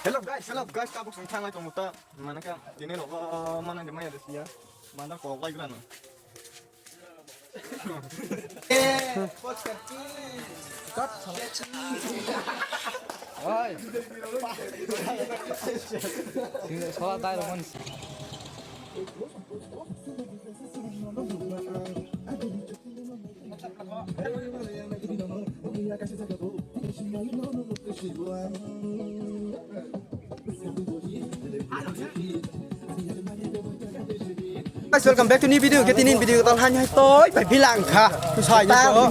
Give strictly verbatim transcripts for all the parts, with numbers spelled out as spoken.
Hello guys, hello guys, tabuk song thanglai tongo ta. Mana kha tini rogo mana de maya de siya. Mana kok lai grano. Oi. Sola dai ro mon. Guys, welcome back to new video. Khe tini video tal han hai toi bai bilang kha. Sai ni to.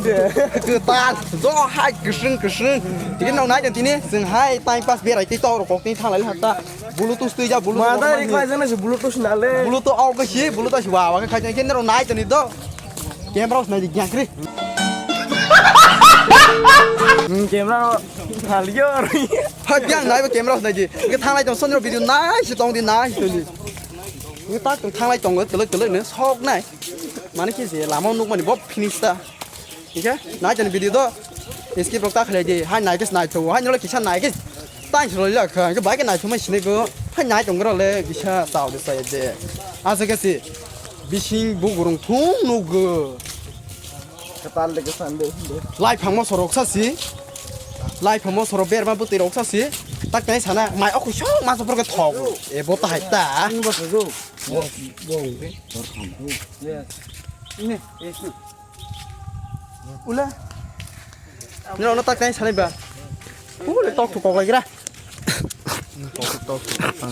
Kwtal. Do hai kwswng kwswng. Tini nang nai tini. Jeng hai time pass berai tei tor kok tini thanglai hakta. Bluetooth twi ja, Bluetooth ma dai on ri khai jana se Bluetooth na le. Bluetooth off si, Bluetooth si wa wa khai jana khe nero nai tani do. Camera os nai di gyang kri. Hmm, camera thaliyo ri. Ha gyang nai ba camera os nai di. Ke thanglai tong sonro video nai si tong di nai si tong di. Ke tak tong thanglai tong tele tele ne sok nai. Mane ki je lama nuk mani bob finish ta. Hingke nai tani video do skip rok ta khlai di. Hai nai khe nai tho, hai nolo kisa nai khe tang sroi la kha. Hingke bai khe nai thumai sinai go. Hai nai tong ro le kisa tao de sai de. Asa khe si bising bugurung thung nugo. Katal de kesan de. Lai phangmo sorok sa si. Lai phangmo sorok berma bwtwi rok sa si. Tak tai sana mai ok sok ma sok ke thok. E bo ta hai ta. Bo bo. Bo. Bo. Yes. Ini, ini. Ula. Nino no tak nai sanai ba. Ule tok tok kok lagi ra. Tok tok tok.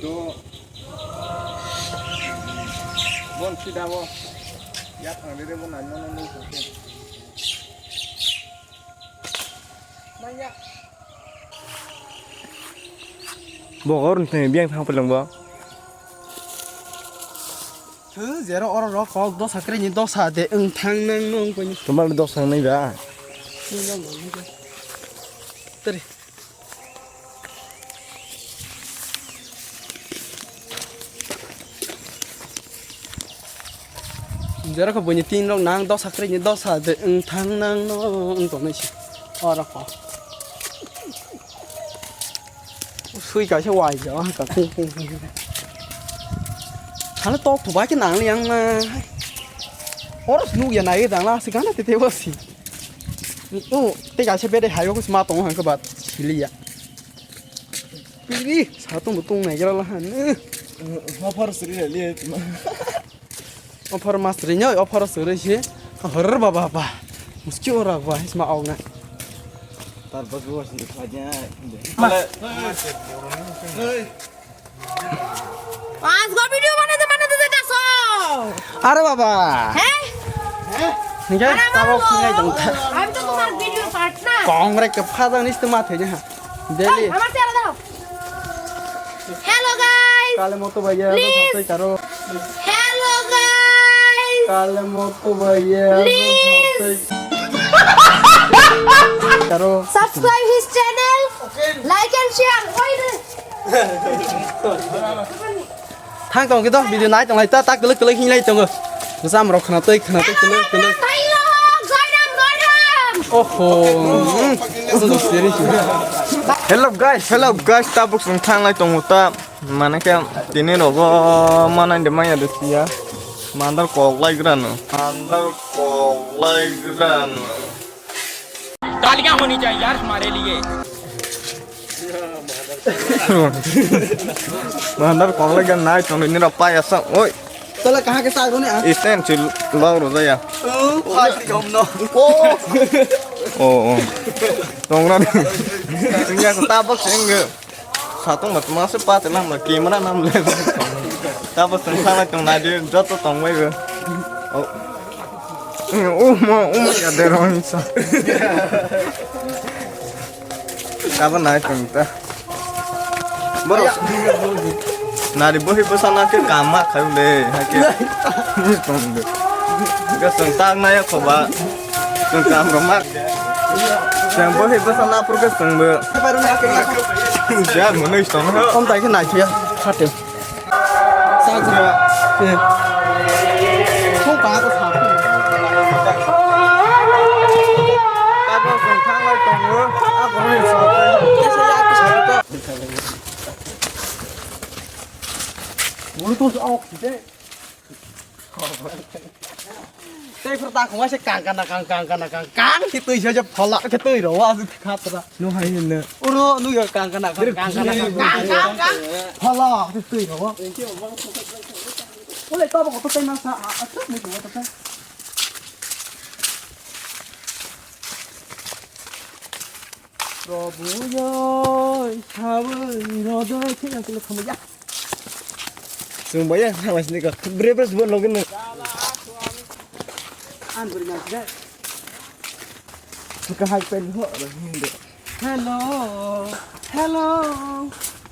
Do. Bon sida bo. Ya thang de de bo nai no no no. Bo gor ni biyang thang pelang bo. Thu jero oro ro kok dosa kre ni dosa de wng thang nang nung ko ni. Tomar dosa nai ba. Tari. Jora kho buini tin rok nang dosa kre ni dosa de wng thang nang no wng tongnai se. Oro kho. Sui kaisa wai ja ha ka kung kung kung. Hano tok thubai khe nang yang na. Oro nuk ya nai dang la se gana te te bo si. O te kaisa bede hayo ko sma tongo hangke bat siliya. Piri, satung bo tung nai gira la han. Offer sri le le tuma. Offer mas ri nyo, offer sri si. Hor ba ba ba. Muski ora ba, isma aw na. Tar bas bo si khaja. Ma. Pas go video banate banate jeta so. Are baba. He? Hingke tabo khinai tong tha. Ami to tomar video partner. Kongre ke phajang nis tuma thai ha. Daily. Amar chara dao. Hello guys. Kale moto bhaiya. Please. Hello guys. Kale moto bhaiya. Please. Karo. Subscribe his channel. Like and share. Why the Thang tong khe to video nai tong lai ta tak kwlwk kwlwk hinglai tongo. Jam rok khna twi khna twi kwlwk kwlwk. Oho. Hello guys, hello guys, tabuk sung thang lai tongo ta. Mane khe tini rogo manai de maya de siya. Mandar kok lai grano. Mandar kok lai grano. तालियां होनी चाहिए यार हमारे लिए। Mandar kok lai gan nai tong ni ra pa ya sa. Oi. Tole kaha ke sa gone a? Isten chil lau ro ya. Oh, pa si gom no. Oh. Oh, oh. Tong ra. Sing ya sa ta bak sing ge. Satung bat masa pa te lam camera nam le. Ta bak sing sa la tong na de jot tong wai ge. Oh. Uma, uma ya de ro ni sa. Abo nai tong ta. Borok. Nari bohi bwsana khe kam ma khayu le, ha khe. Tong de. Ga song tak na ya khoba. Song kam ro ma. Song bohi bwsana pur ga song bo. Ja mo nei tong. Kom tai khe nai khe. Khate. Sa ja. Eh. Ko ka Tei phar ta khongma se kang kana kang kang kana kang kang khe twi se phola khe twi ro wa khatra. No hai ne. Uro nu yo kang kana kang kang kana kang kang kang. Phola khe twi ro wa. Ole to bo to tei ma sa a a to ni ko to. Probhu yo sawi rodoi khe ang kilo khamaya. Chwng bai ya, nang lai sini ka. Bre bre subon login na. An buri nang sida. Suka hai pen ho, ro hindi. Hello, hello.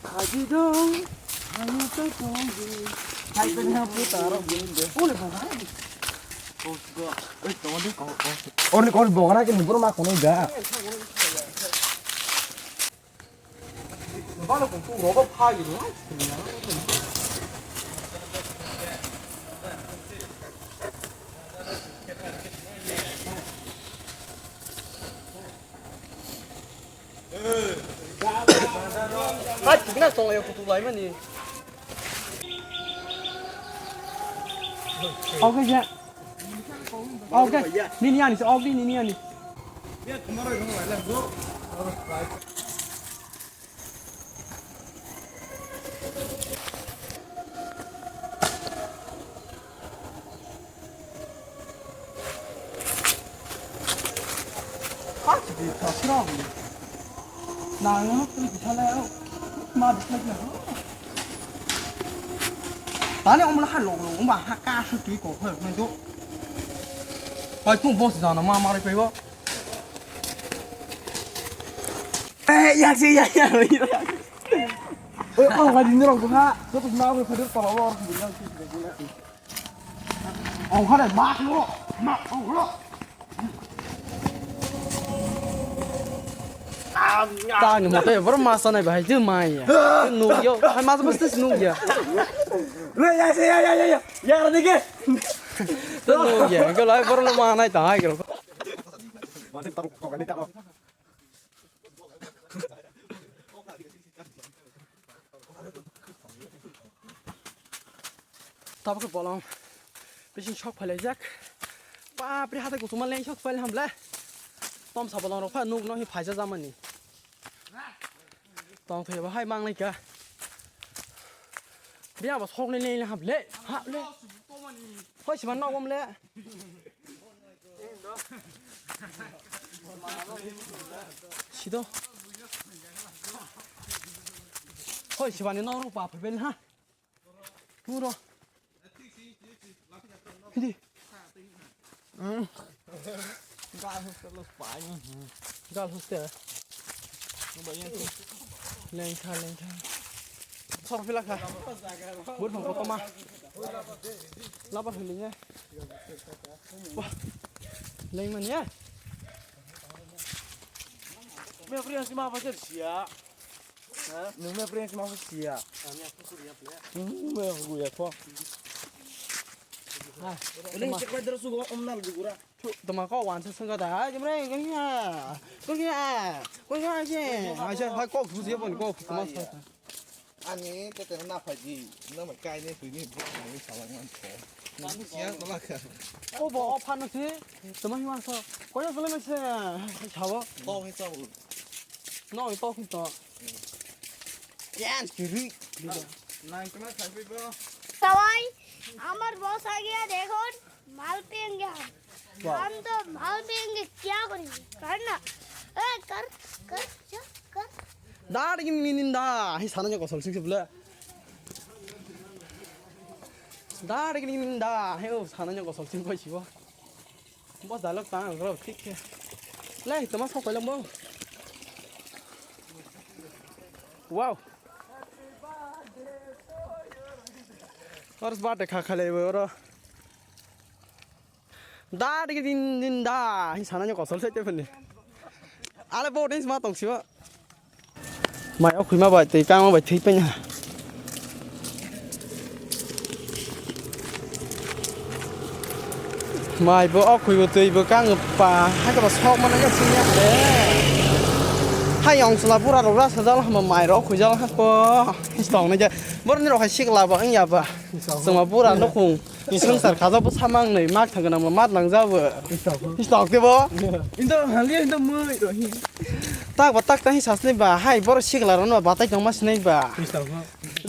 How you doing? How you doing? Hai pen ha puta ro hindi. Ole baba. Kosgo. Oi, tong di ko ko. Or ni kos bogara ke ni bro ma kono da. Balo kung tu roba phagi ro. Hai, tikna tong ya kutu lai mani. Okay, ya. Okay. Nini ani, okay, nini ani. Tani omla ha log log ba ha ka su ti ko khoi nai do. Hai tu boss jana ma mari paibo. Eh, ya si ya ya. Oi, oh, ga din rong ha. Joto na ko phadir pala lo. Oh, ha ma lo. Ma lo. Tang mo te bor ma sa nai bai je mai ya. Nuk yo, hai ma sa bas nuk ya. Re ya se ya ya ya ya. Ya ra de ke. Nuk ya, ko lai bor lo ma nai ta hai ko. Tabuk bolong bising sok phailaijak. Bapre, hatai kuchuma leng sok phailai hamle. Tomsa bolong rok pha nuk no hi phaija jamani. Tong thai ba hai mang lai ka. Bia ba sok le le hamle. Ha le. Hoi siman no gom le. Sido. Hoi sibani no ru pa phaibel ha. Puro. Hindi. Gal hostel lo pai. Gal hostel. Lengkha, lengkha. Sor pila kha. Bur phang kotoma. Labar hili ne. Wah. Leng man ya. Me priya sima pajar sia. Nung me friends ma sia. Nung me hu ya pho. Ini cek kau terus gua om nal juga. Tama kau wan sa sengka da. Jemre kau ya. Kau ya. Kau ya je. Aja hai kau hu siapa ni kau tama sa. Ani tete na phaji. Na mai kai ne pui ni bu ni salang man ko. Nang sia salang ka. Kau bo ophan si. Tama hi wan sa. Kau ya salang se. Chabo. Kau he chabo. No, ito kito. Yan, kiri. Sawai, আমার বস आ गया, देखो, माल पियेंगे हम। हम तो माल पियेंगे, क्या करेंगे? करना। ए, कर, कर, जा, कर। Dar gini gini da, hi sana nyok kosol sing sebla. Dar gini gini da, hi o sana nyok kosol sing koi siwa. Bo dalok tang rok thik khe. Lai tama sok pailong bo. Wow. Oro birthday kha khalai bo oro. Da digi din din da. Hi sana nyok kosol sai te phani. Ale bo dance ma tong siwa. Mai o khwima bai twi kangma bai thwi panya. Mai bo o khwi bo twi bo kang pa hai ka ba sok mana ya sing ya de. Ayong chwla bura rok ra sajal hama mai rok khujal ha ko. Histong ne je. Bor ni rok hai sikla ba ang ya ba. Chwma bura no khung. Swngchar khaja bo samang nei mak thang na mat nang ja bo. Histong te bo. Indo hali indo mui ro hi. Tak ba tak ta hi sas nei ba. Hai bor sikla ro no ba tai tong mas nei ba. Histong.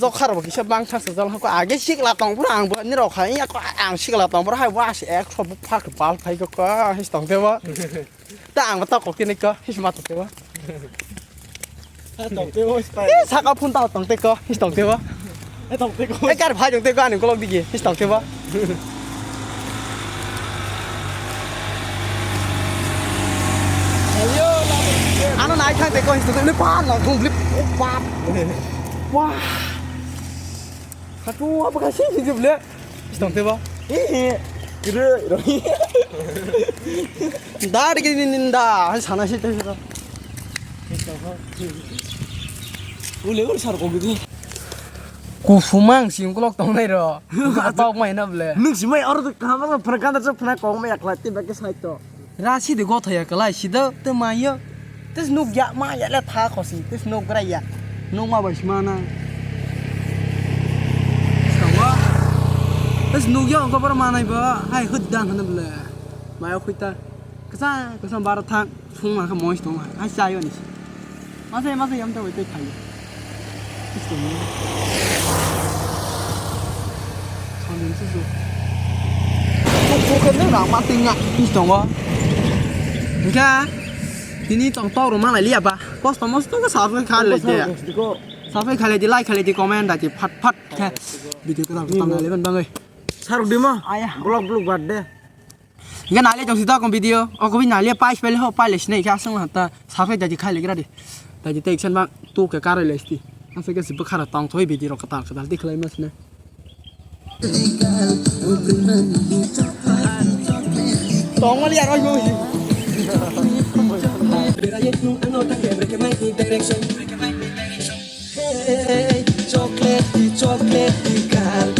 Jok khar bo kisa bang thak sajal ha ko age sikla tong bura ang bo ni rok hai ya ko ang sikla tong bura hai was ek so bo phak bal phai ko ko. Histong te bo. Ta ang ta kok tini ko, his ma to te ba. Tong te ba, spai. Eh, saka phun ta tong te ko, his tong te ba. Eh, tong te ko. Eh, kar bhai tong te ko, ani kolok digi, his tong te ba. Ayo, la. Ano nai thang te ko, his tong te, ne pa la thung blip, oh, pa. Wah. Hatu apa kasih sih blip. Tong te ba? Ih, kiri, ro. Da de ni ni da, hai sana si te. Ule ul sar ko gitu. Kusumang sing kolok tong nai ro. Tau mai na ble. Nung si mai oro to kama phra kan da phra ko mai akla te ba ke sai to. Ra sidi gothaya kalai sida te maya. Tes nuk ya maya le tha khosi. Tes nuk gra ya. Nuk ma bai sima na. Sawa. Tes nuk ya ko bar manai ba. Hai huddan hana bla. Maya khuita. Kasa kasa bar thang. Phung ma kha mois tong. Hai sayo ni. Masa masa yam ta wai tai khai. Tongo. Kok kok kene na mati nya. Tongo. Engka. Tini tong tau roma lai liya ba. Kos tong mos tong sabai kha le de. Sabai kha le de, like kha le de, comment da de, phat phat kha. Video kata kata na le ban bangai. Saruk dima. Aya. Blog blog bad de. Hinkhe nai le tong si tokong video, o kubi nai le pais pele ho, pais le sinai khe aswk ma ta, subscribe daji khai le gra di. Daji tei kisa bang tu khe karwi le sti. Aswk khe si bwkhara tong thoi video rok kwtal kwtal di khlai ma sine. Tong mali aro yo. Chocolate, chocolate, girl.